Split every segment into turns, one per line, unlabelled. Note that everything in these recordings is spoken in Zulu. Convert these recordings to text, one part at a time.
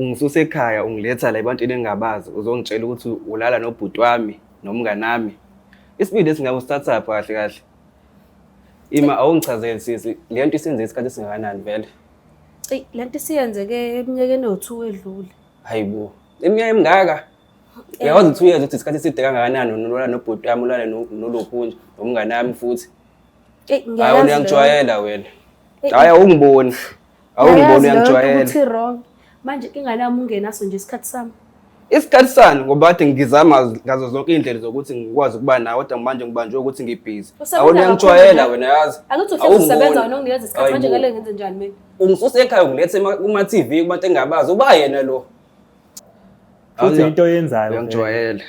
Ungisusa ekhaya ungiletha la ebantwini engingabazi uzongitshela ukuthi ulala nobhuti wami nomnganami. Isibindi esingabe usithathaphi kahle kahle. Ima awungichazele sisi, le nto isenze isikhathi esingakanani vele?
Eyi, le nto isiyenzeke eminyakeni ewu-two edlule.
Hayi bo, iminyaka emingaka? Uyawazi ukuthi uyenza ukuthi isikhathi eside kangakanani ulala nobhuti wami ulale nolokhunja nomngane wami futhi.
Eyi,
Hayi
ngiyayazi leyo.
uyangijwayela wena.
Eyi,
Hayi awungiboni. Awungiboni
ngiyayazi leyo nto
uyangijwayela.
ukuthi wrong. Manje ingane yami ungenaso nje isikhathi sami.
Isikhathi sani ngoba kade ngizama ngazo zonke iy'ndlela zokuthi ngikwazi ukuba nawe kodwa manje ngibanjwe ukuthi ngibhizi.
Usebenza
Awona uyangijwayela
kakhulu
wena yazi.
Angithi uhlezi usebenza
Awungiboni.
wena unginikeza isikhathi manje
Hayi bo.
ngale ngenze njani mina?
Ungisusa ekhaya ungilethe kuma-TV kubantu engingabazi uba yena lo.
Futhi into oyenzayo vele.
Uyangijwayela.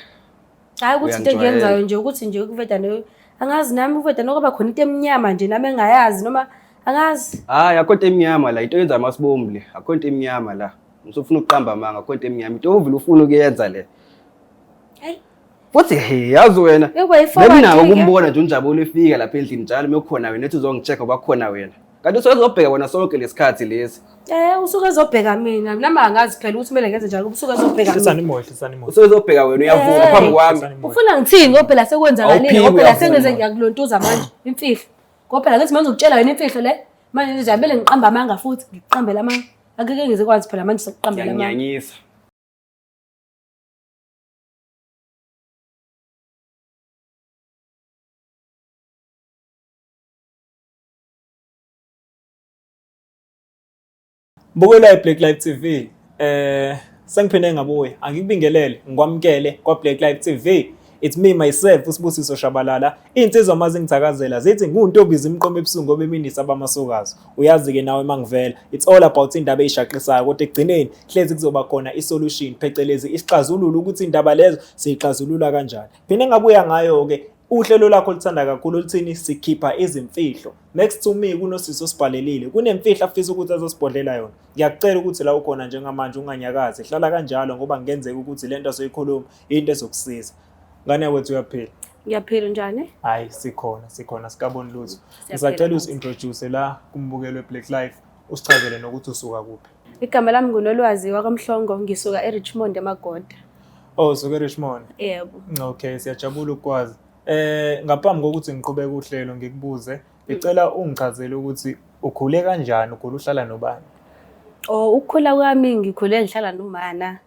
Hayi ukuthi into
Uyangijwayela.
engiyenzayo nje ukuthi nje ukuvedane angazi nami uvedane kwaba khona into emnyama nje nami engayazi noma angazi.
Hayi akho nto emnyama la, into yenza amasibombu le. Akho nto emnyama la. Usufuna ukuqamba amanga, akho nto emnyama. Into ovele ufuna ukuyenza le.
Hayi.
Futhi he yazi wena.
Yoba yi-forward
Benginako
ke.
ukumbona nje uNjabulo efika lapha endlini njalo uma kukhona wena ethi uzongi-check ngoba kukhona wena. Kanti usezobheka wena sonke lesikhathi lesi.
Eh usuke ezobheka mina nami angazi phela ukuthi kumele ngenze njani usuke ezobheka
Hlisani
mina.
imoya, hlisani imoya.
Usezobheka wena uyavuka
Eh.
phambi kwami.
Hlisani imoya.
Ufuna ngithini ngoba phela sekwenzakalile
Awuphiki,
ngoba phela
uyavuma.
sengeze ngiyakulontuza manje imfihlo. Ngoba phela ngithi manje ngikutshela wena imfihlo le. Manje nje kumele ngiqambe amanga futhi ngiqambele amanga. Angeke ngize kwazi phela manje sekuqambela amanga.
Ngiyanyanyisa.
Bukela iBlack Life TV. Sengiphinde ngabuya. Angikubingelele, ngikwamukele kwa Black Life TV. It's me myself uSibusiso Shabalala. Insizwa mazingithakazela zithi nguntombi zimqoma ebusuku ngoba emini sabamasukazi. Uyazi ke nawe mangivela. It's all about indaba eyishaqisayo kodwa ekugcineni hlezi kuzoba khona isolution phecelezi isixazululo ukuthi indaba lezo siyixazulula kanjani. Phinde ngabuya ngayo ke uhlelo lakho oluthanda kakhulu oluthini sikhipha izimfihlo. Next to me kunosisi osibhalelile kunemfihlo afisa ukuthi azosibhodlela yona. Ngiyakucela ukuthi la ukhona njengamanje unganyakazi, hlala kanjalo ngoba kungenzeka ukuthi lento azoyikhuluma into ezokusiza. Ngane yakwethu uyaphila?
Ngiyaphila njani?
Hayi sikhona, sikhona sikaboni lutho.
Siyaphila
Ngisacela
nathi.
usi-introduce la kumbukelo weBlack Life, usichazele nokuthi usuka kuphi.
Igama lami nguNolwazi wakwaMhlongo ngisuka eRichmond eMagoda.
Oh, usuka eRichmond.
Yebo.
Okay, siyajabula ukukwazi. Ngaphambi kokuthi ngiqhubeke uhlelo ngikubuze, ngicela ungichazele ukuthi ukhule kanjani, ukhule uhlala nobani?
Oh, ukukhula kwami ngikhule ngihlala nomana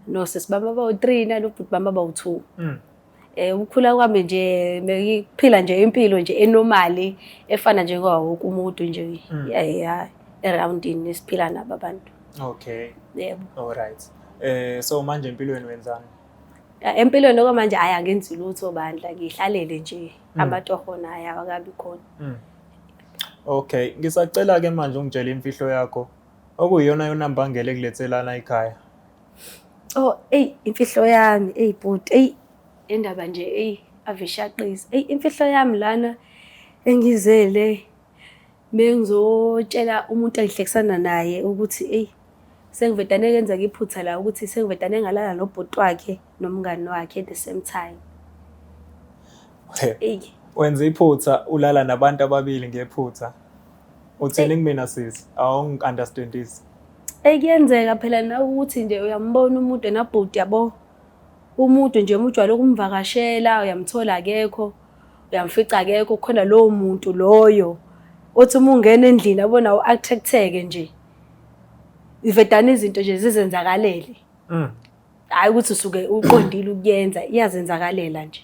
nosisi bami abawu-3 nalobhuti bami abawu-2. Ukukhula kwami nje bengiphila nje impilo nje enormali efana nje kwawo wonke umuntu nje yeah, eroundini esiphila nabo abantu.
Okay.
Yebo.
All right. So manje empilweni wenzani?
Empilweni okwamanje hhayi angenzi lutho bandla, ngihlalele nje amatoho naye awakabi khona.
Okay, ngisacela ke manje ungitshele imfihlo yakho okuyiyona yona mbangela ekulethelana ekhaya.
Oh, eyi imfihlo yami, eyi bhuti, eyi indaba nje eyi ave ishaqisa. Eyi imfihlo yami lana engizele bengizotshela umuntu engihlekisana naye ukuthi eyi sengivedane kenzeka iphutha la ukuthi sengivedane ngalala nobhuti wakhe nomngani wakhe at the same time. Eyi.
Wenza iphutha ulala nabantu ababili ngephutha. Uthini kumina sisi? Awungi-understandisi.
Eyi kuyenzeka phela nawe ukuthi nje uyambona umuntu enabhuti yabo. Umuntu nje uma ujwayele ukumvakashela uyamthola akekho, uyamfica akekho, kukhona lowo muntu loyo othi uma ungena endlini abona u-attract-eke nje. Ivedane izinto nje zizenzakalele. Hhayi ukuthi usuke uqondile ukuyenza, iyazenzakalela nje.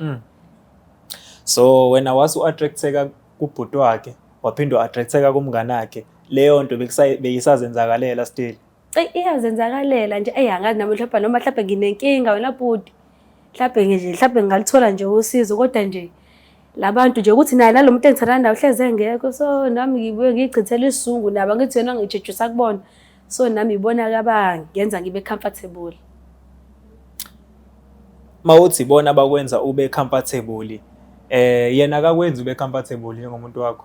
So wena wase u-attract-eka kubhuti wakhe, waphinde u-attract-eka kumngani wakhe. Leyo nto beyisazenzakalela still.
Eyi iyazenzakalela nje. Eyi angazi nami mhlawumbe noma mhlawumbe nginenkinga wena bhuti. Mhlawumbe nje mhlawumbe ngingalithola nje usizo kodwa nje labantu nje ukuthi naye nalo muntu engithandana naye uhlezi engekho so nami ngibuye ngiyichithele isizungu nabo angithi yena ngijejisa kubona. So nami ibona kabangenza ngibe comfortable.
Mawuthi ibona bakwenza ube comfortable, yena akakwenzi ube comfortable njengomuntu wakho.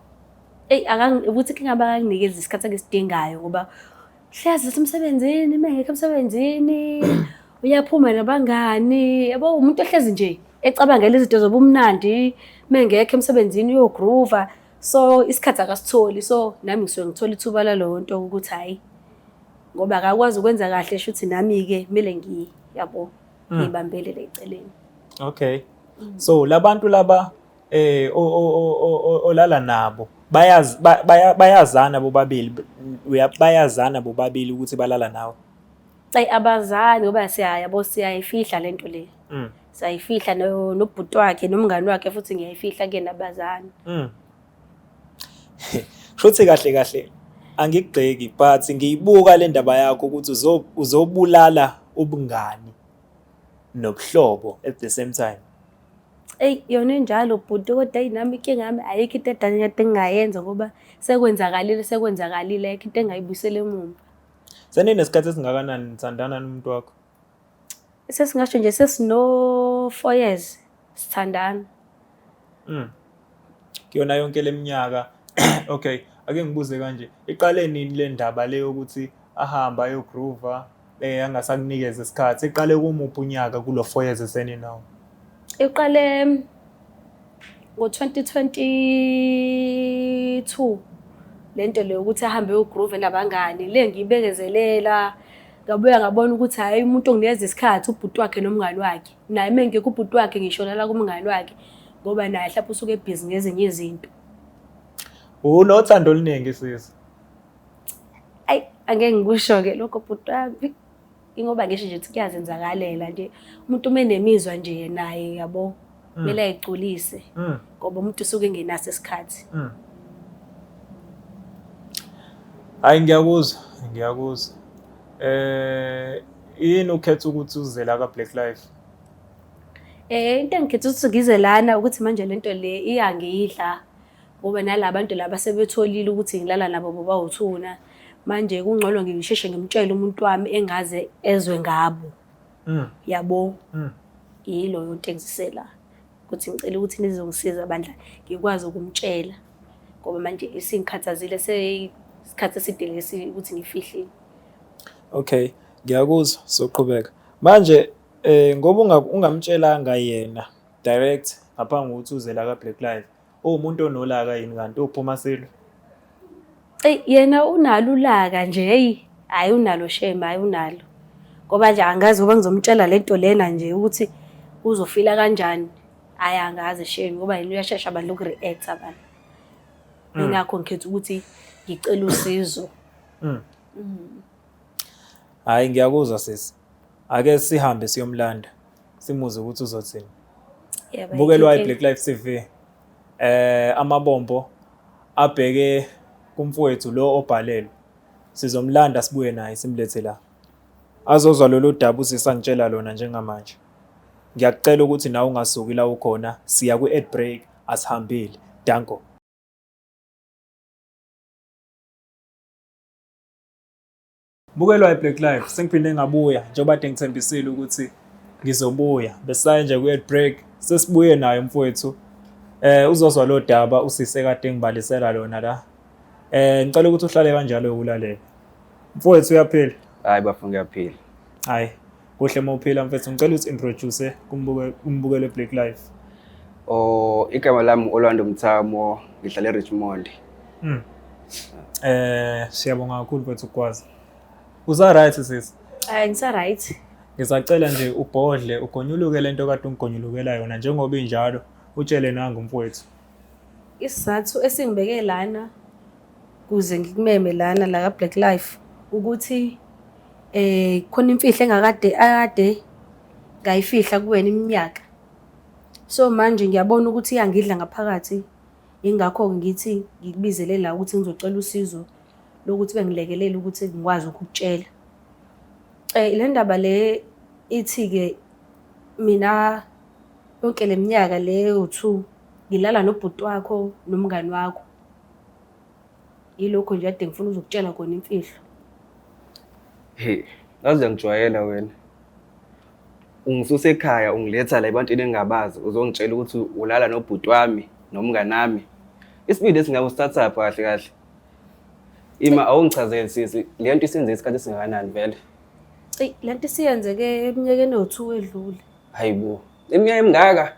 Eyi ukuthi inkinga akanginikezi isikhathi engisidingayo ngoba hlezi esemsebenzini, uma engekho emsebenzini uyaphuma nabangani, yabo umuntu ohlezi nje ecabangela izinto zobumnandi, uma engekho emsebenzini uyogroova. So isikhathi akasitholi, so nami ngisuke ngithola ithuba lalowo nto ukuthi hhayi. Ngoba akakwazi ukwenza kahle shuthi nami-ke kumele ngi yabo ngiyibambelele eceleni.
Okay. So labantu laba olala nabo bayazi bayazana bobabili bayazana bobabili ukuthi balala nawe.
Ayi abazali ngoba siyayabo siyayifihla lento le. Siyayifihla nobhuti wakhe nomngani wakhe futhi ngiyayifihla kuyena abazali.
Shuthi kahle kahle angikugxeki but ngiyibuka le ndaba yakho ukuthi uzobulala ubungani nobuhlobo at the same time.
Eyi yona injalo bhuti kodwa eyi nami inkinga yami ayikho into edala kade ngingayenza ngoba sekwenzakalile sekwenzakalile ayikho into engayibuyisela emumva.
Seninesikhathi esingakanani nithandana nomuntu wakho?
Sesingasho nje sesino 4 years sithandana.
Kuyona yonke leminyaka okay, ake ngibuze kanje, iqale nini le ndaba le yokuthi ahambe ayogroova angasakunikeza isikhathi? Iqale kumuphi unyaka kulo 4 years eseninawo?
Iqale ngo-2022 lento le ukuthi ahambe eyogroove nabangani le ngiyibekezelela ngabuya ngabona ukuthi hhayi umuntu onginikeza isikhathi ubhuti wakhe nomngani wakhe naye uma ngekho ubhuti wakhe ngishonela kumngani wakhe ngoba naye mhlawumbe usuke ebhizi ngezinye izinto.
Unothando oluningi sisi.
Ayi angeke ngikusho-ke lokho bhuti wami. Ingoba ngisho nje ukuthi kuyazenzakalela nje umuntu uma enemizwa nje naye yabo kumele ayigculise ngoba umuntu usuke engenaso isikhathi.
Hayi ngiyakuzwa, ngiyakuzwa. Yini ukhetha ukuthi uze la ka Black Life?
Into engikhetha ukuthi ngize lana ukuthi manje lento le iyangidla ngoba nalabantu laba sebetholile ukuthi ngilala nabo bobawu-two manje kungcono ngisheshe ngimtshele umuntu wami engaze ezwe ngabo. Yabo. Yiloyo nto engizise la ukuthi ngicela ukuthi nizongisiza bandla ngikwazi ukumtshela ngoba manje isingikhathazile seyisikhathi eside lesi ukuthi ngifihlile.
Okay, ngiyakuzwa soqhubeka. Manje ngoba ungamtshelanga yena direct ngaphambi kokuthi uze la ka Black Life, uwumuntu onolaka yini kanti uphuma silo?
Eyi yena unalo ulaka nje heyi hhayi unalo shame hhayi unalo. Ngoba nje angazi ngoba ngizomtshela lento lena nje ukuthi uzofila kanjani. Hhayi angazi shame ngoba yena uyashesha bandla uku-react-a bandla. Ingakho ngikhetha ukuthi ngicele usizo.
Hhayi ngiyakuzwa sisi. Ake sihambe siyomlanda simuze ukuthi uzothini.
Yebo,
Bukelwa
ayikho
iBlack Life TV. Amabombo abheke kumfowethu lo obhalelwe. Sizomlanda sibuye naye simlethe la. Azozwa lolu daba usisangitshela lona njengamanje. Ngiyakucela ukuthi nawe ungasuki la ukhona, siya kwi-ad break asihambile. Danko. Bukelwa iBlack Life, sengiphinde ngabuya njengoba kade ngithembisile ukuthi ngizobuya. Besisaye nje kwi-ad break, sesibuye naye mfowethu. Uzozwa lo daba usise kade ngibalisela lona la. Ngicela ukuthi uhlale kanjalo ulalele. Mfowethu uyaphila?
Hayi bafo ngiyaphila.
Hayi, kuhle uma uphila mfethu. Ngicela uthi introduce kumbukelo Black Life.
Oh, igama lami Orlando Mthamo, ngihlala eRichmond.
Siyabonga kakhulu mfethu ukwazi. Usa right sisi?
Hayi ngisa right.
Ngisacela nje ubhodle ugonyuluke lento kade ungigonyulukela yona njengoba injalo utshele nangu mfowethu.
Isizathu esingibeke lana kuze ngikumeme lana la ka Black Life ukuthi khona imfihlo engakade akade ngayifihla kuwena iminyaka. So manje ngiyabona ukuthi iyangidla ngaphakathi ingakho ngithi ngikubizele la ukuthi ngizocela usizo lokuthi bengilekelele ukuthi ngikwazi ukukutshela. Le ndaba le ithi ke mina yonke leminyaka le ewu-2 ngilala nobhuti wakho nomngani wakho. Yilokho nje kade ngifuna uzokutshela kona imfihlo.
Hey, ngaze ngijwayela wena. Ungisusa ekhaya ungiletha la ebantwini engingabazi uzongitshela ukuthi ulala nobhuti wami nomngani wami. Isibindi esingaka usithathaphi kahle kahle? Ima awungichazele sisi, le nto isenze isikhathi esingakanani vele?
Eyi, le nto isiyenzeke eminyakeni ewu-2 edlule.
Hayibo, iminyaka emingaka?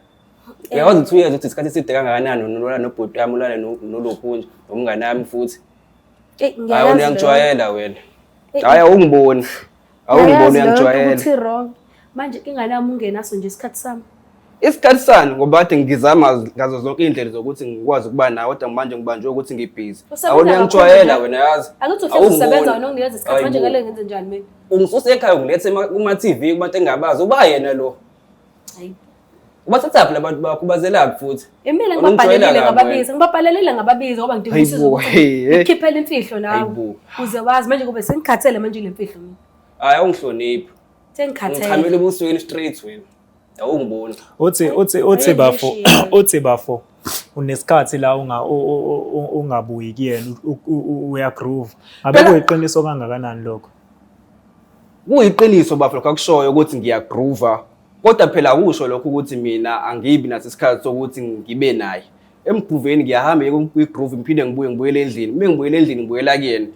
Uyakwazi ukuthi uyenze ukuthi isikhathi eside kangakanani ulala nobhuti wami, ulale nolokhunja, nomngani wami futhi.
Eyi,
Hayi,
ngiyayazi leyo.
uyangijwayela wena. Hayi, awungiboni. Awungiboni,
Uyayazi leyo nto
uyangijwayela.
ukuthi wrong. Manje ingane yami ungenaso nje isikhathi sami.
Isikhathi sani ngoba kade ngizama ngazo zonke iy'ndlela zokuthi ngikwazi ukuba nawe, kodwa manje ngibanjwe ukuthi ngibhizi.
Usebenza
Awona
kakhulu
uyangijwayela
nje.
wena yazi.
Akuthi uhlezi usebenza
Awungiboni.
wena unginikeza isikhathi manje
Hayibo.
ngale ngenze njani mina?
Ungisuse ekhaya ungilethe kuma-TV kubantu engingabazi. Uba yena lo.
Hayi.
Ubathathaphi labantu bakho, ubazelaphi futhi?
Imina
Wena ungijwayela
ngibabhalelile
kabi
ngababiza, ngibabhalelile ngababiza ngoba ngidinga
Hayibo,
usizo ukuthi
hey, hey.
ngikhiphele imfihlo nawe.
Hayibo.
Uze wazi manje kube sengikhathele manje le mfihlo mina.
Hayi, awungihloniphi.
Sengikhathele.
Ngichamela ebusweni straight wena. Awungiboni.
Uthi
Hayi,
bafo,
ngishiye.
uthi bafo unesikhathi la ungabuyi kuyena, uyagroove. Ngabe
Phela-
kuyiqiniso kangakanani lokho?
Kuyiqiniso bafo lokho akushoyo ukuthi ngiyagroova, kodwa phela akusho lokho ukuthi mina angibi naso isikhathi sokuthi ngibe naye. Emgrooveni ngiyahamba ngiye kwi-groove, ngiphinde ngibuye ngibuyele endlini. Uma ngibuyele endlini ngibuyela kuyena.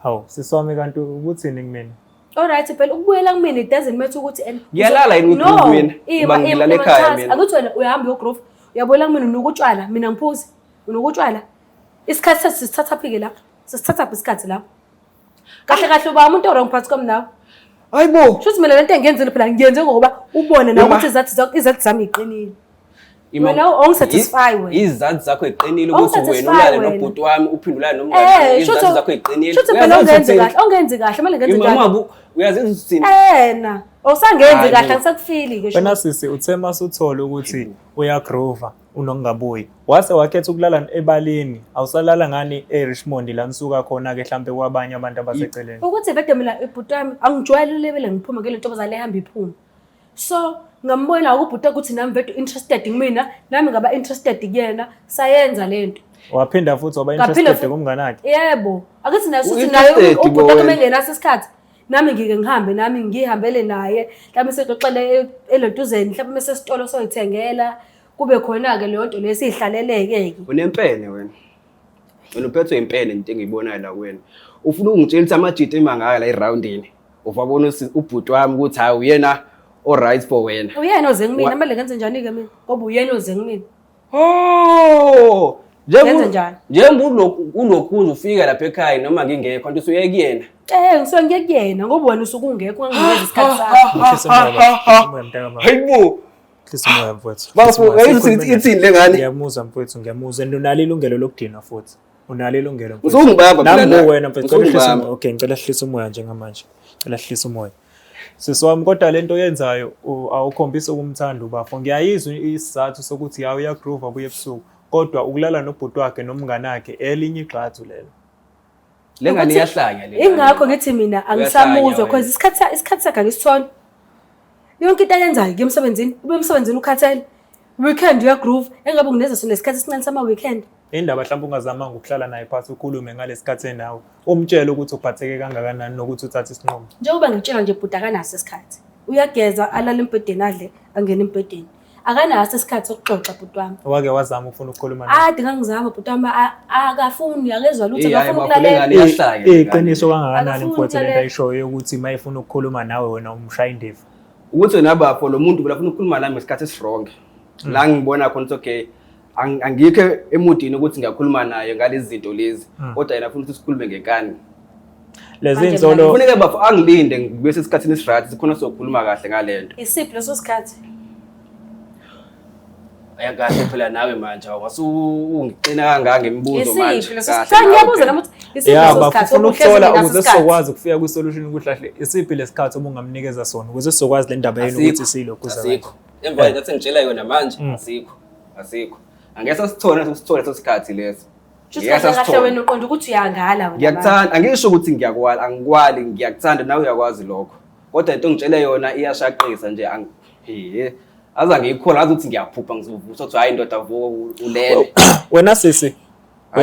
Hawu, sisi wami, kanti ukuthini kumina?
Alright, phela ukubuyela kumina it doesn't matter ukuthi and
Ngiyalala yini
No,
kwi-groove mina?
ima,
Ngoba
ima,
ngilala
ima,
ekhaya
Charles,
mina.
Akuthi wena uyahamba uyogroove, uyabuyela kumina unuka utshwala, mina ngiphuzi. Unuka utshwala. Isikhathi sethu sisithatha phi ke lapho? Sisithatha phi isikhathi lapho? Kahle kahle uba umuntu owrong phakathi kwami nawe.
Hayibo.
Shuthi mina lento engiyenzile phela ngiyenze ngokuba ubone nawe
Ima.
ukuthi izathu zami iqinile. Wena awungisatisfy wena.
Izathu zakho iqinile ukuthi wena
Awungisatisfy
ulale
wena.
nobhuti wami uphinde ulale nomngane wami.
Eh,
Izathu
shuthi
zakho iqinile.
Shuthi phela ungenzi kahle, ungenzi kahle, kumele ngenze
Imama
njani?
wabo uyazenza ukuthi
Ena, awusangenzi
Hayi
kahle
bo.
angisakufili ke
Wena sisi, uthe masuthola ukuthi uyagroova unokungabuyi, wase wakhetha ukulala ebaleni, awusalala ngani eRichmond la nisuka khona ke mhlambe kwabanye abantu abaseceleni?
Ukuthi vele mina ibhuti wami angijwayele ulebele ngiphuma ngele ntombazane ehamba iphuma. So ngambona ubhuti ukuthi nami vele interested kumina, nami ngaba interested kuyena, sayenza lento.
Waphinda futhi waba
Ngaphinda
interested
futhi-
kumngane wakhe.
Yebo, akuthi naye futhi naye
U-interested
ubhuti
bo
wakhe
wena.
mengenaso isikhathi. Nami ngike ngihambe nami ngihambele naye, mhlawumbe sexoxele elentuzeni, mhlawumbe sesitolo soyithengela, kube khona ke leyo nto lesihlaleleke ke.
Unempene wena. Wena uphethwe impene into engiyibonayo la kuwena. Ufuna ukungitshela ukuthi amajita emangaka la eroundini. Uvabona ubhuti wami ukuthi hayi uyena o right for wena.
Uyena oze kumina, kumele ngenze njani ke mina? Ngoba uyena oze kumina.
Oh!
Ngenze njani?
Njengoba ulokhu ufika lapha ekhaya noma ngingekho nto usuye kuyena.
Ngisuke ngiye kuyena ngoba wena usuke ungekho unganginikeza isikhathi sakho.
Hlisa umoya baba, hlisa umoya mntaka baba.
Hayibo.
Hlisa umoya mfowethu.
Bafo,
Hlisa umoya.
uyazi ukuthi ithini le ngane?
Ngiyamuzwa mfowethu, ngiyamuzwa. And unalo ilungelo lokudinwa futhi. Unalo ilungelo mfowethu.
Usungibamba phela
Nami
na.
nguwena mfowethu. Ngicela uhlise
Usungibamba.
umoya. Okay, ngicela sihlise umoya njengamanje. Ngicela sihlise umoya. Sisi wami, kodwa lento oyenzayo awukhombisi ukumthanda ubafo. Ngiyayizwa isizathu sokuthi yawe uyagroove abuye ebusuku. Kodwa ukulala nobhuti wakhe nomngane wakhe elinye igxathu lelo.
Le ngane
Ukuthi-
iyahlanya le. ngane.
Ingakho ngithi mina
Uyahlanya
angisamuzwa
wena.
because isikhathi sakhe angisitholi. Yonke into ayenzayo kuye emsebenzini, ube emsebenzini ukhathele. Weekend uyagroove, engabe ungineza sona isikhathi esincane sama weekend.
Indaba mhlawumbe ungazamanga ukuhlala naye phansi ukhulume ngalesikhathi enawe. Umtshele ukuthi uphatheke kangakanani nokuthi uthathe isinqumo.
Njengoba ngitshela nje bhuti akanaso isikhathi. Uyageza alale embhedeni adle angene embhedeni. Akanaso isikhathi sokuxoxa bhuti wami.
Wake wazama ukufuna ukukhuluma naye.
Ade ngangizama bhuti wami akafuni akezwa lutho
Eh, hhayi,
akafuni
bafo, le
ukulalela.
ngane iyahlanya le ngane.
Iqiniso kangakanani
Akafuni
mfowethu lento
ukulalela.
ayishoyo yokuthi uma efuna ukukhuluma nawe wena umshaya indiva.
Ukuthi wena bafo lo muntu phela ufuna ukukhuluma nami ngesikhathi esiwrong. La ngibona khona ukuthi okay angikho emudini ukuthi ngiyakhuluma naye ngalezi zinto lezi, kodwa yena ufuna ukuthi sikhulume ngenkani.
Lezi
Manje
insolo
Kufuneka bafo angilinde ngibe sesikhathini esiright sikhona sokukhuluma kahle ngalento.
Isiphi leso sikhathi?
Kahle phela nawe manje awasungixina kangaka ngemibuzo manje.
Isiphi leso
Kahle
sikhathi?
nawe
Ngiyabuza
phela.
nami ukuthi isiphi
Ya
leso
bafo,
sikhathi?
ufuna
Ngoba uhlezi
ukuthola
ungenaso
ukuze
isikhathi.
sizokwazi ukufika kwi-solution ukuthi kahle isiphi lesikhathi obungamnikeza sona ukuze sizokwazi le ndaba yenu ukuthi silokhu
Asikho. Emva kwalento engitshela yona manje asikho. Asikho. Angeke sasithole sisithole leso sikhathi leso.
Shuthi
Ngeke
kahle kahle
sasithole.
wena uqonda ukuthi uyangala wena. manje.
Ngiyakuthanda, angisho ukuthi ngiyakwala, angikwali, ngiyakuthanda nawe uyakwazi lokho. Kodwa into ongitshele yona iyashaqisa nje he. Aze angiyikholwa ngazi ukuthi ngiyaphupha ngizovusa ukuthi hayi ndoda vuka ulele.
Wena sisi,
Hayi,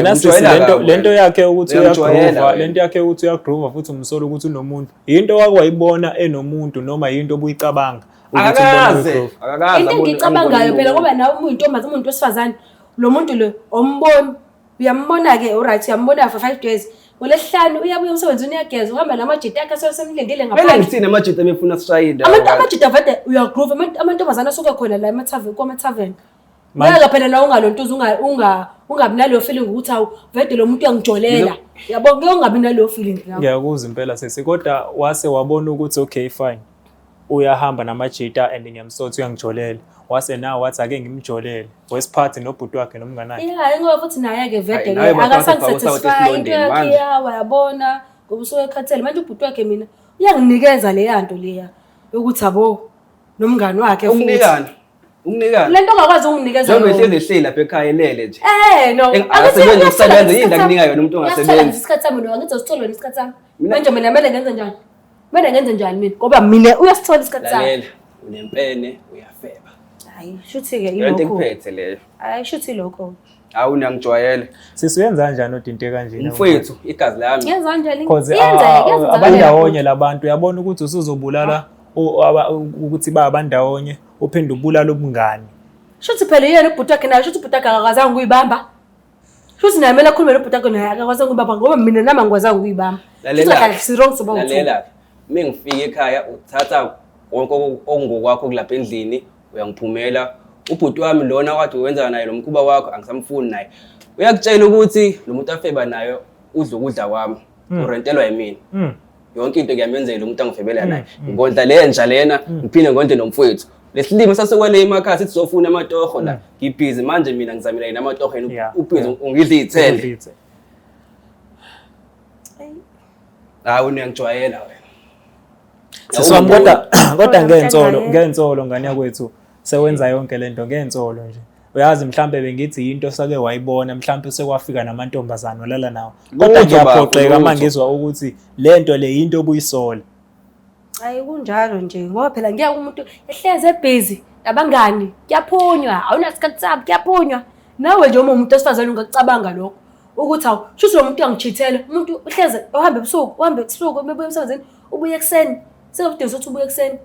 wena sisi
ngimjwayela
lento
kabi
lento
wena.
yakhe ukuthi
Uyamjwayela
uyagroova,
wena.
lento yakhe ukuthi uyagroova futhi umsolo ukuthi unomuntu. Yinto wake wayibona enomuntu noma yinto obuyicabanga ukuthi umbona
Akakaze,
uyagroova?
akakaze
Into engiyicabangayo
angibone
phela ngoba nawe uma uyintombazi umuntu wesifazane lo muntu lo awumboni uyambona ke alright uyambona for 5 days ngolesihlanu uyabuya emsebenzini uyageza uhamba namajita akhe asuke semlindile
Kumele
ngaphandle.
ngithini amajita emefuna sishaye indawo.
Abantu amajita vele uyagroove amantombazane asuke khona la emathaveni kwamathaveni. Ngeke phela nawe ungalontuza ungabi naleyo feeling ukuthi awu vede lo muntu uyangijolela. Yabo ngeke ungabi naleyo feeling nawe.
Ngiyakuzwa impela sisi kodwa wase wabona ukuthi okay fine. Uyahamba namajita and ngiyamsotha uyangijolela. Wase nawe wathi ake ngimjolele. Wesiphathi nobhuti wakhe nomngane wakhe.
Yeah, ngoba futhi naye ke vede
Hayi,
ke
nawe bafaka ufake usawoti
akasangisatisfy into
esilondeni
yakhe
manje.
iyawa yabona ngoba usuke ekhathele manje ubhuti wakhe mina uyanginikeza leya nto leya yokuthi abo nomngani wakhe futhi.
Ukunikana. Ukunikana.
Le nto ongakwazi ukunginikeza
Njengoba
yona.
ehlezi ehleli lapha ekhaya elele nje.
Eh no.
Akasebenzi ukusebenza, yini akunika yona umuntu ongasebenzi?
Isikhathi sami no, angithi usithola wena isikhathi sami.
Mina-
Manje mina kumele ngenze njani? Kumele ngenze njani mina? Ngoba mina uyasithola isikhathi sami.
Lalela, unempene uyafeba.
Hayi, shuthi ke
Leyo nto
ilokho.
ekuphethe leyo.
Hayi, shuthi lokho.
Hawu niyangijwayela.
Sisi uyenza kanjani odwa into ekanjena?
Mfowethu, igazi lami.
Yenza kanjani?
Cause
Yenza, yenza.
abandawonye labantu uyabona ukuthi usuzobulala ukuthi ba abandawonye uphinde ubulala ubungani.
Shuthi phela yena ubhuti wakhe naye, shuthi ubhuti wakhe akakwazanga ukuyibamba. Shuthi naye kumele akhulume nobhuti wakhe naye akakwazanga ukuyibamba ngoba mina nami angikwazanga ukuyibamba. Shuthi
Lalela.
kahle si-wrong soba u-two.
Lalela. Mengifika ekhaya uthatha konke okungokwakho kulapha endlini uyangiphumela. Ubhuti wami lona okade wenza naye lo mkhuba wakho angisamfuni naye. Uyakutshela ukuthi lo muntu afeba naye udla ukudla kwami. Urentelwa yimina. Yonke into ngiyamenzela umuntu angifebela naye. Ngondla le nja lena ngiphinde ngondle nomfowethu. Lesilimo sasekwele emakhaya sithi sofuna amatoho la. Ngibhizi manje mina ngizamela yena amatoho yena ubhizi ungidla iy'thende.
Udlithe.
Hayi uyangijwayela wena.
Sisi wami kodwa kodwa
Kodwa
ngensolo
mhlawumbe-
ngensolo ngane yakwethu sewenza yonke lento ngensolo nje. Uyazi mhlambe bengithi into sake wayibona mhlambe sekwafika namantombazana olala nawo. Kodwa
Lutho
ngiyaphoxeka
bafo,
uma
lutho.
ngizwa ukuthi lento le into obuyisola.
Hayi kunjalo nje ngoba phela ngeke umuntu ehleze ebhizi nabangani kuyaphunywa awunasikhathi sabo kuyaphunywa nawe nje uma umuntu wesifazane ungakucabanga lokho ukuthi awu shuthi lo muntu uyangichithela umuntu uhleze uhambe ebusuku uhambe ebusuku ubuye emsebenzini ubuye ekuseni sekudinga ukuthi ubuye ekuseni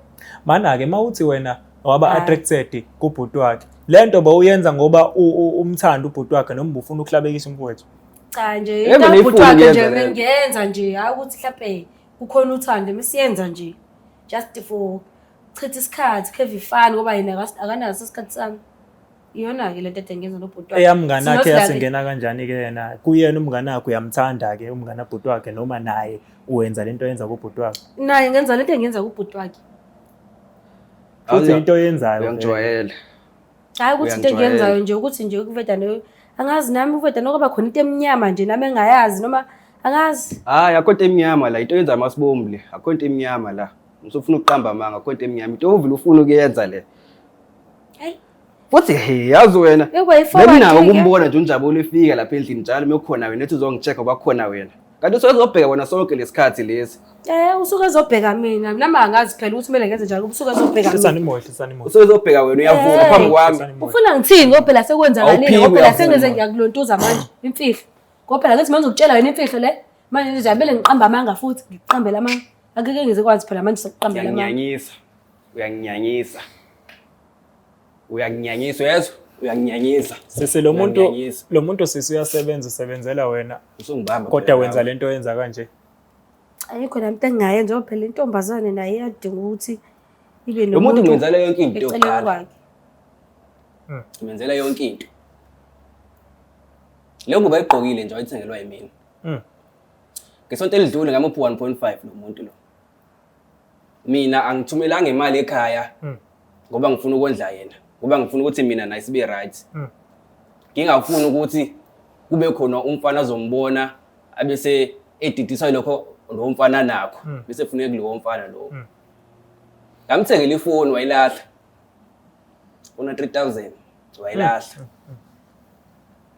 Mana-ke mawuthi wena waba
Hhayi.
attracted kubhuti wakhe. Lento bawuyenza ngoba umthanda ubhuti wakhe noma ubufuna ukuhlabekisa umfowethu.
cha nje
Yebo,
into
neyifuni
kabhuti wakhe nje
ukuyenza leyo.
bengiyenza nje hhayi ukuthi mhlampe kukhona uthando mesiyenza nje just for chitha isikhathi have fun ngoba yena akanaso isikhathi sami. Iyona-ke lento ade ngiyenza nobhuti wakhe.
Eyamngani akhe
It's not like-
yasingena kanjani ke yena? Kuyena umngani wakhe uyamthanda ke umngani kabhuti wakhe noma naye uwenza lento oyenza kubhuti wakhe?
Naye ngenza lento engiyenza kubhuti wakhe.
Futhi into oyenzayo vele.
Uyangijwayela.
Hhayi ukuthi into
Uyangijwayela.
engiyenzayo nje ukuthi nje ukuveda angazi nami ukuveda nokuba khona into emnyama nje nami engayazi noma angazi.
Hayi akho into emnyama la, into oyenza amasibombu le. Akho into emnyama la. Usufuna ukuqamba amanga, akho into emnyama. Into ovele ufuna ukuyenza le.
Hayi.
Futhi he, yazi wena.
Yokuba yi-forward
Benginako
ke.
ukumbona nje uNjabulo efika lapha endlini njalo mekukhona wena ethi uzongi-check ngoba kukhona wena. Kanti usezobheka wena sonke lesikhathi lesi.
Usuke ezobheka mina. Nami angazi phela ukuthi kumele ngenze njani, usuke ezobheka
Hlisani
mina.
imoya, hlisani imoya.
Usezobheka wena uyavuka phambi kwami.
Hlisani imoya.
Ufuna ngithini ngoba phela sekwenzakalile,
Awuphiki,
ngoba phela
uyavuma.
sengize ngiyakulontuza manje imfihlo. Ngoba phela ngithi manje ngikutshela wena imfihlo le. Manje nje kumele ngiqambe amanga futhi, ngiqambele amanga. Angeke ngize kwazi phela manje sokuqambela amanga.
Uyanginyanyisa. Uyanginyanyisa. Uyanginyanyisa uyezwa? Uyanginyanyisa.
Sisi lo muntu
Uyanginyanyisa.
lo muntu sisi uyasebenza usebenzela wena
Usungibamba.
kodwa
phela
wenza
nawe.
lento oyenza kanje.
Ayikho nami into engingayenza ngoba phela intombazane naye iyadinga ukuthi ibe
Lo muntu
nomuntu
ngimenzela yonke into
eceleni
yokuqala.
kwakhe.
Ngimenzela yonke into. Leyo ngubo ayigqokile nje wayithengelwa yimina. Ngesonto elidlule ngamupha 1.5 lo muntu lo. Mina angithumelanga imali ekhaya ngoba ngifuna ukondla yena, ngoba ngifuna ukuthi mina naye sibe right. Ngingafuni ukuthi kube khona umfana azombona abese edidiswa lokho lo mfana nakho, bese funeka kulowo mfana lowo. Ngamthengela ifoni wayilahla. Una 3000 wayilahla.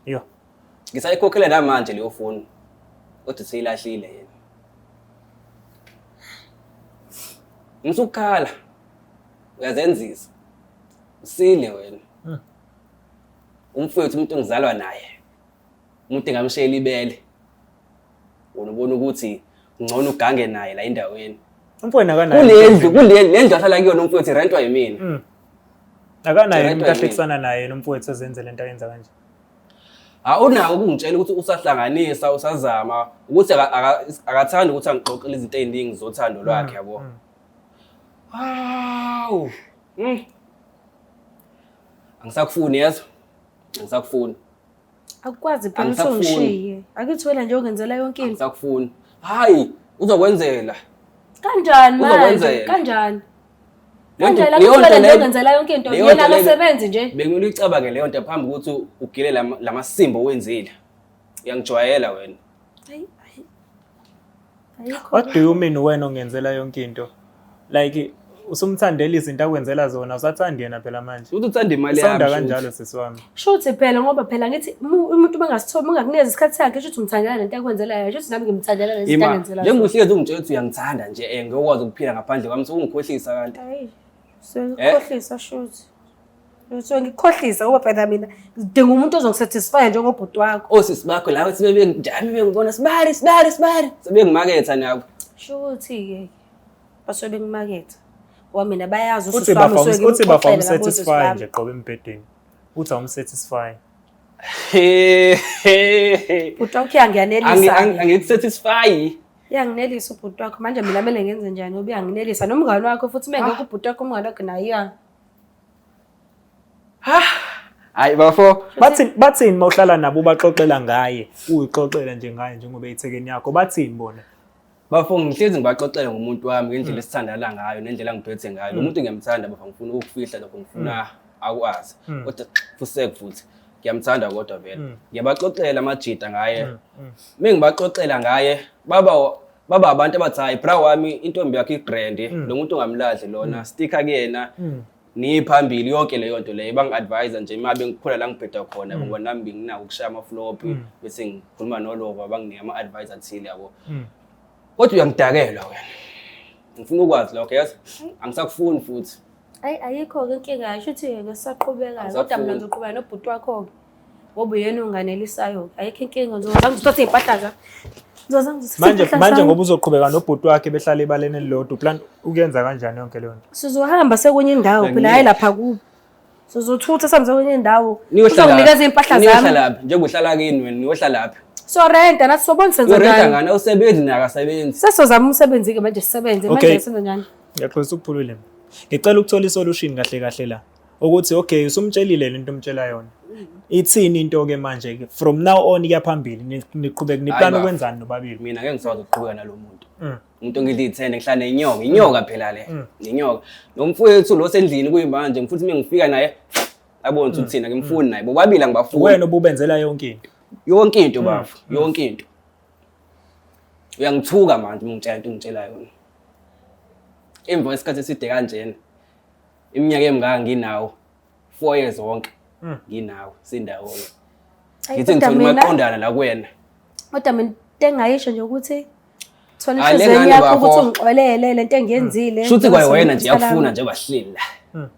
Yo.
Ngisayikhokhela namanje leyo foni. Kodwa seyilahlile yena. Ngisukhala. Uyazenzisa. Usile wena. Umfowethu umuntu engizalwa naye. Umuntu engamshayela ibele. Wena ubona ukuthi ngcono ugange naye la endaweni.
Umfowenu akanaye.
Kulendlu, kule ndlu ahlala kuyona umfowethu irentwa yimina.
Akanaye
Irentwa
umuntu
yimina.
ahlekisana naye nomfowethu ezenze lento ayenza kanje.
Ha unako ukungitshela ukuthi usahlanganisa usazama ukuthi akathandi ukuthi angixoxele izinto eziningi zothando lwakhe yabo. Wow. Angisakufuni yezo. Angisakufuni.
Akukwazi phela
Angisakufuni.
usongishiye. Akithi wena nje ongenzela yonke into.
Angisakufuni. Hayi, uzokwenzela.
Kanjani manje?
Uzokwenzela.
Kanjani?
Leyo nto-
Kanjani
leyo
akithi
nto
wena nje
leyo-
ongenzela yonke into.
leyo
Yena
nto leyo-
akasebenzi nje.
Bekumele uyicabange leyo nto phambi kokuthi ugile lamasimba owenzile. Uyangijwayela wena.
Hayi, hayi. Ayikho.
What do you mean wena ongenzela yonke into? Like usumthandela izinto akwenzela zona, usathandi yena phela manje.
Uthi uthanda imali yami.
Sonda
shuthi.
kanjalo sisi wami.
Shuthi phela ngoba phela ngithi umuntu bangasithobi ungakunikeza isikhathi sakhe shuthi umthandela lento akwenzela yona shuthi nami ngimthandela lento
Ima,
angenzela
njengoba uhlezi ungitshela ukuthi uyangithanda nje ngeke ukwazi ukuphila ngaphandle kwami sokungikhohlisa kanti.
Hayi, sengikhohlisa shuthi. So ngikhohlisa ngoba phela mina ngidinga umuntu ozongisatisfy njengobhuti wakho.
Osisi bakho laba sebebe njalo bengibona sibari sibari sibari sebengimaketha nabo.
Shuthi-ke basuke bengimaketha. Ngoba mina bayazi
Uthi
usisi wami
bafa
usuke
uthi bafa
ngimxoxele ngabo osisi
umsatisfy
bami.
nje qobe embhedeni. Uthi awumsatisfy.
Ubhuti wakho uyangiyanelisa.
Angikusatisfy.
Uyanginelisa ubhuti wakho. Manje mina kumele ngenze njani ngoba uyanginelisa nomngani wakho futhi uma engekho ubhuti wakho umngani wakho naye uya.
Hayi bafo.
Bathini bathini mawuhlala nabo ubaxoxela ngaye, uyixoxela nje ngaye njengoba eyithekeni yakho. Bathini bona?
Bafo ngihlezi ngibaxoxela ngomuntu wami ngendlela esithandana ngayo nendlela angiphethe ngayo. Lo muntu ngiyamthanda bafo, ngifuna ukufihla lokho, ngifuna akwazi. Kodwa fusek futhi ngiyamthanda kodwa vele. Ngiyabaxoxela amajita ngaye. Mengibaxoxela ngaye baba abantu abathi hayi bra wami intombi yakhe igrand, lo muntu ongamlahli lona, sticker kuyena. Niphambili yonke leyo nto leyo bangi-advise nje uma bengikhula la ngibheda khona ngoba nami benginako ukushaya ama-flop bese ngikhuluma nolova banginika ama-advice athile yabo. Kodwa uyangidakelwa wena. Ngifuna ukwazi lokho yazi. Angisakufuni futhi.
Ayi ayikho-ke inkinga shuthi-ke ngisaqhubeka kodwa mina
Angisakufuni.
ngizoqhubeka nobhuti wakho-ke ngoba uyena onganelisayo-ke. Ayikho inkinga ngizoza ngizothatha iy'mpahla zami. Ngizoza ngizothatha
Manje
iy'mpahla
manje
zami.
ngoba uzoqhubeka nobhuti wakhe behlala ebaleni elilodwa, uplan ukuyenza kanjani yonke leyo nto?
Sizohamba sekwenye indawo phela hhayi lapha kubo. Sizothutha sihambe sekwenye indawo.
Niyohlala.
Uzonginikeza iy'mpahla zami.
Niyohlala phi? Njengoba uhlala kini wena niyohlala phi?
Sorenta nathi sobona senza
Urenta
njani.
ngani? Awusebenzi naye akasebenzi.
Sesozama umsebenzi-ke manje sisebenze
Okay.
manje senza njani?
Ngiyaxolisa ukuphulule. Ngicela ukuthola isolution kahle kahle la. Ukuthi okay usumtshelile lento omtshela yona. Ithini into ke manje ke from now on kuya phambili niqhubeka niplan
Hayi, bafo.
ukwenzani nobabili?
Mina ngeke ngisakwazi ukuqhubeka nalo muntu. Umuntu ongidla iy'thende ngihlala nenyoka, inyoka phela le. Nenyoka. Nomfowethu lo sendlini kuyimanje futhi uma ngifika naye abone ukuthi uthina ngimfuni naye. Bobabili angibafuni.
Wena obubenzela yonke into.
Yonke into bafo, yonke into. Uyangithuka manje uma ungitshela into ungitshela yona. Emva kwesikhathi eside kanjena, iminyaka emingaka nginawo, 4 years wonke nginawo sindawonye.
Ayi,
Ngithi
kodwa
ngithola
mina-
umaqondana la kuwena.
Kodwa mina into engayisho nje ukuthi thola
Hayi, le
inhliziyo
ngane
yakho
bafo.
ukuthi ungixolele lento engiyenzile.
Shuthi kwawena nje
Njengoba
yakufuna nje bahleli la.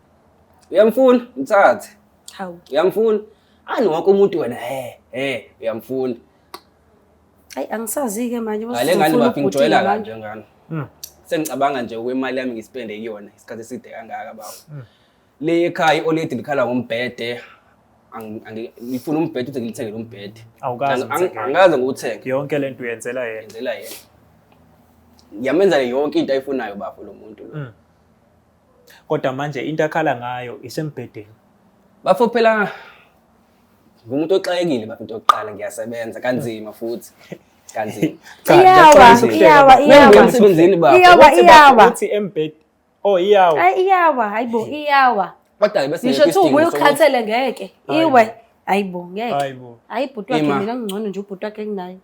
Uyamfuna, mthathe.
Hawu.
Uyamfuna. Ani wonke umuntu wena he uyamfuna.
Hayi angisazi-ke manje
Hayi le ngane
usufuna
bafo ngijwayela
ubhuti
kanje ngane. Sengicabanga nje okwemali yami ngispende kuyona isikhathi eside kangaka baba. Le ekhaya i-oledi likhala ngombhede. Ngifuna umbhede ukuthi ngilithengele umbhede.
Awukaze umthengele.
Angikaze ngiwuthenge.
Yonke lento uyenzela yena.
Ngenzela yena. Ngiyamenza yonke into ayifunayo bafo lo muntu lo.
Kodwa manje into akhala ngayo isembhedeni.
Bafo phela ngumuntu oxakekile bafo into yokuqala ngiyasebenza kanzima futhi. Kanzima.
Cha,
Iyawa,
ngiyaxolisa ukuhleka
iyawa,
bafo.
iyawa.
Mengibuya emsebenzini bafo.
Iyawa,
Uthi bafo,
iyawa.
Uthi embhedeni. Oh iyawa.
Hayi iyawa, hayibo iyawa.
Kodwa ke bese
Ngisho
ngekho
kuthiwa ubuye
isidingo sokuthi
ukhathele ngeke. Iwe. Hayibo ngeke.
Hayibo.
Hayi ubhuti wakhe
Ima.
mina ngcono nje ubhuti wakhe kunaye.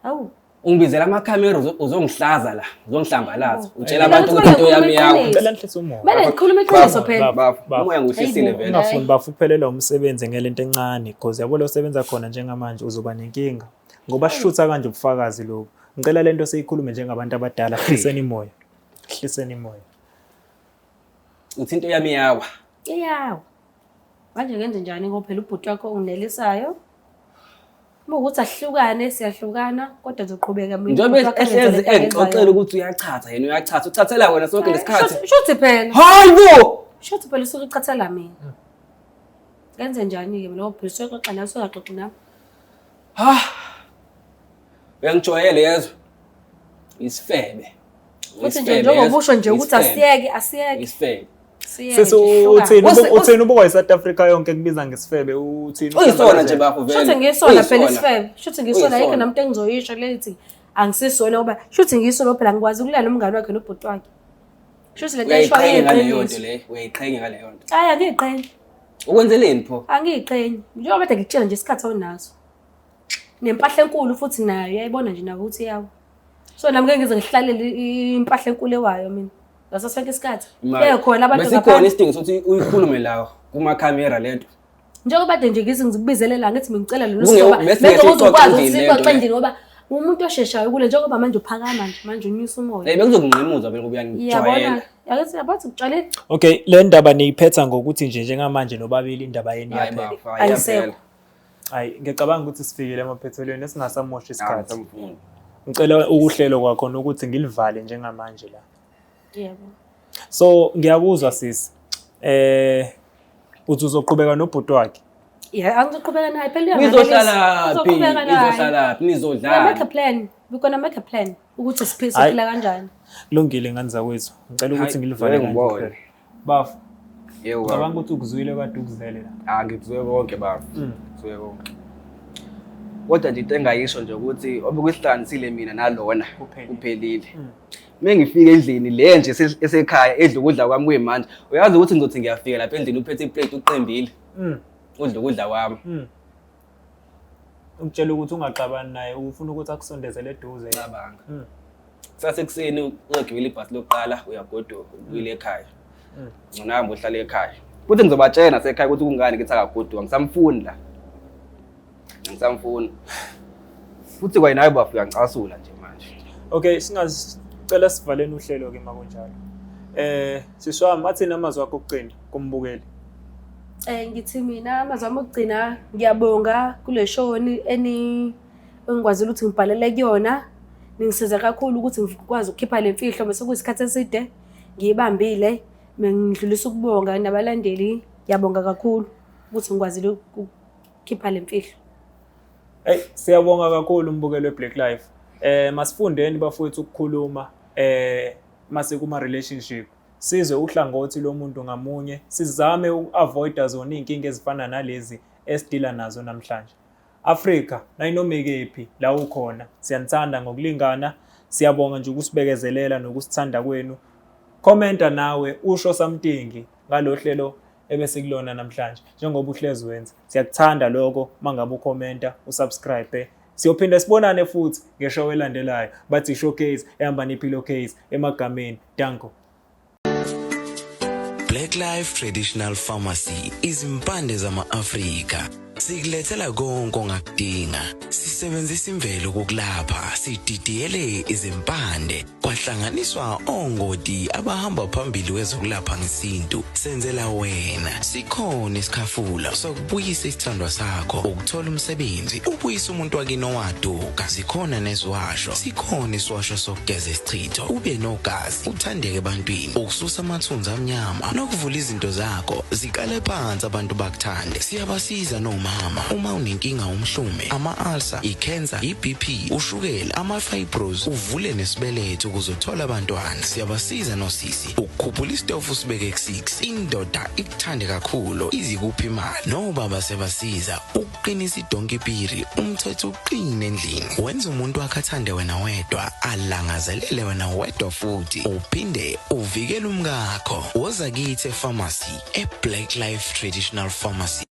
Hawu.
ungibizela amakhamera uzongihlaza la, uzongihlambalaza. Utshela
Mina
abantu
kuthi
ukuthi into yami
kumele
yawo.
ngikhulume
Ngicela nihlise umoya.
Kumele ngikhulume iqiniso phela.
Bafo,
Bafo.
umoya ngiwuhlisile
Hayibo.
vele.
Ungafuni bafo uphelelwa umsebenzi ngelento encane because yabo lo osebenza khona njengamanje uzoba nenkinga ngoba sishutha kanje ubufakazi lobu. Ngicela lento seyikhulume njengabantu abadala, hliseni imoya. Hliseni imoya.
Uthi into yami yawa.
Iyawa. Manje ngenze njani ngoba phela ubhuti wakho unginelisayo. Uma ukuthi ahlukane siyahlukana kodwa ngizoqhubeka mina.
Njengoba
ubhuti wakho
ehlezi
angenze lento
engixoxela
ayenzayo.
ukuthi uyachatha yena uyachatha, uchathela wena sonke lesikhathi.
Shuthi phela.
Hayi bo!
Shuthi phela usuke uchathela mina. Ngenze njani-ke mina ngoba phela usuxoxa nawe usungaxoxi nami.
Ha. Uyangijwayela yezwa. Isifebe.
Futhi nje njengoba usho nje ukuthi asiyeke asiyeke.
Isifebe.
Siyeke
Sisi
nje, hlukane.
uthini uthini ubukwa iSouth Africa yonke kubiza ngesifebe uthini?
Uyisona nje bafo vele.
Shuthi ngisona phela
Uyisona.
isifebe. Shuthi ngisona ayikho
Uyisona.
namuntu engizoyisho lethi angisisona ngoba shuthi ngisona phela ngikwazi ukulala nomngane wakhe nobhuti wakhe. Shuthi lento ayishoyo
Uyayiqhenya ngaleyo nto
iyiqiniso.
leyo, uyayiqhenya ngaleyo nto.
Hayi angiyiqhenyi.
Ukwenzeleni pho?
Angiyiqhenyi. Njengoba kade ngikutshela nje isikhathi awunaso. Nempahla enkulu futhi nayo uyayibona nje nawe ukuthi yawo. So nami ngeke ngize ngihlalele impahla enkulu ewayo mina. Ngaso sonke isikhathi. Bekhona abantu
Besikhona
ngaphandle.
isidingo sokuthi uyikhulume la kumakhamera lento.
Njengoba kade nje ngize ngikubizele la ngithi ngicela lolu
Kunge-
sizo ngoba
bese
bese
ngeke
uzokwazi
sixoxe
ukuthi
endlini lento
sixoxe
le.
endlini ngoba umuntu osheshayo kule njengoba manje uphakama nje manje unyusa umoya.
Eh bekuzokunqemuza vele ngoba
Iyabona
uyangijwayela.
yakithi yabathi kutshaleni
Okay, le ndaba niyiphetha ngokuthi nje njengamanje nobabili indaba yenu
Hayi
iyaphela.
bafo, hayi
Ayisekho.
iyaphela.
Hayi, ngiyacabanga ukuthi sifikile emaphethelweni esingasamoshi isikhathi.
Angisamfuni.
Ngicela ukuhlelo kwakhona ukuthi ngilivale njengamanje la.
Yebo.
So ngiyakuzwa sisi. Uthi uzoqhubeka nobhuti wakhe.
Yeah, angizoqhubeka naye phela uyanganelisa.
Nizohlala phi?
Uzoqhubeka naye.
Nizohlala phi?
We're gonna
Nizodlala.
make a plan. We're gonna make a plan ukuthi siphile
Hayi.
siphila kanjani.
Kulungile ngane zakwethu. Ngicela ukuthi
Hayi,
ngilivale
ngeke
kanje
ngibone.
uhlelo. Bafo,
Yebo.
ngicabanga ukuthi ukuzwile kade ukuzele la.
Ah ngikuzwe konke baba. Ngikuzwe konke. Kodwa nje into engayisho nje ukuthi obekusihlanganisile mina nalona
Kuphelile.
kuphelile. Mengifika endlini le nje esekhaya edla ukudla kwami kuyimanje. Uyazi ukuthi ngizothi ngiyafika lapha endlini uphethe iplate uqembile. Udla ukudla kwami.
Ukutshela ukuthi ungaxabani naye, ufuna ukuthi akusondezele eduze.
Cabanga. Kusasa ekuseni uzogibela ibhasi lokuqala uyagoduka ubuyele ekhaya. Ngcono hambe uhlale ekhaya. Futhi ngizobatshela nasekhaya ukuthi kungani ngithi akagoduka ngisamfuni la. Ngisamfuni. Futhi kwaye nawe bafika ngicasula nje manje.
Okay, singazicela sivaleni uhlelo ke makunjalo. Sisi wami athini amazwi akho okugcina kumbukeli?
Ngithi mina amazwi ami okugcina ngiyabonga kule show eni engikwazile ukuthi ngibhalele kuyona. Ningisize kakhulu ukuthi ngikwazi ukukhipha le mfihlo bese kuyisikhathi eside ngiyibambile. Ngidlulisa ukubonga nabalandeli, ngiyabonga kakhulu ukuthi ngikwazile ukukhipha le mfihlo.
Hey, siyabonga kakhulu umbukelo weBlack Life. Masifundeni bafowethu ukukhuluma mase kuma relationship. Sizwe uhlangothi lomuntu ngamunye, sizame ukuavoida zona izinkinga ezifana nalezi esidila nazo namhlanje. Afrika, nayinoma ikephi la ukhona, siyanithanda ngokulingana. Siyabonga nje ukusibekezelela nokusithanda kwenu. Commenta nawe usho something ngalohlelo ebesikulona namhlanje njengoba uhlezi wenza. Siyakuthanda lokho mangabe ukhomenta, usubscribe. Siyophinda sibonane futhi ngeshow elandelayo. Bathi showcase ehamba nepillowcase emagameni. Danko.
Black Life Traditional Pharmacy izimpande zama-Afrika. Sikulethela konke ongakudinga. Sisebenzisa imvelo kokulapha, sididiyele izimpande, kwahlanganiswa ongoti abahamba phambili kwezokulapha ngesintu. Senzela wena. Sikhona isikhafula sokubuyisa isithandwa sakho, ukuthola umsebenzi, ubuyise umuntu wakini owaduka. Zikhona neziwasho, sikhona isiwasho sokugeza isichitho, ube nogazi, uthandeke ebantwini, ukususa amathunzi amnyama nokuvula izinto zakho ziqale phansi abantu bakuthande. Siyabasiza nomama uma unenkinga umhlume, ama-ulcer, i-cancer, i-BP, ushukela, ama-fibros, uvule nesibeletho ukuze uthole abantwana. Siyabasiza nosisi ukukhuphula isitofu usibeke ku-6, indoda ikuthande kakhulu izikuphi imali. Nobaba siyabasiza ukuqinisa idonki piri, umthetho uqine endlini, wenza umuntu wakhe athande wena wedwa, alangazelele wena wedwa futhi uphinde uvikele umkakho. Woza kithi epharmacy, eBlack Life Traditional Pharmacy.